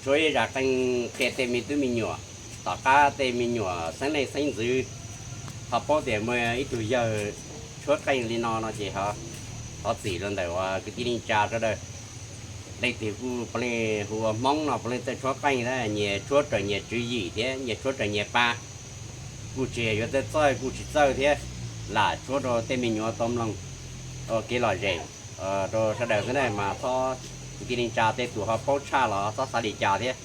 Tshuab ib zaj qeej qhia tej me tub me nyuam, tom qab tej me nyuam xeeb leej xeeb ntxwv ho paub tias muaj ib tug yawg tshuab qeej li no no ces thov txim rau ntawm uas kwv tij neej tsa sawv daws. Leej twg kuj puav leej hu ua Hmoob no puav leej txawj tshuab qeej, nyias tshuab raws nyias tswv yim thiab nyias tshuab raws nyias pa, kuj tsis yog yuav txawj txawj kuj tsis txawj thiab, lam tshuab rau tej me nyuam tau mloog ua kev lom zem rau sawv daws xwb na. Mas txhob, kwv tij neej tsa tej tus ho paub tshaj los txhob xav li cas thiab.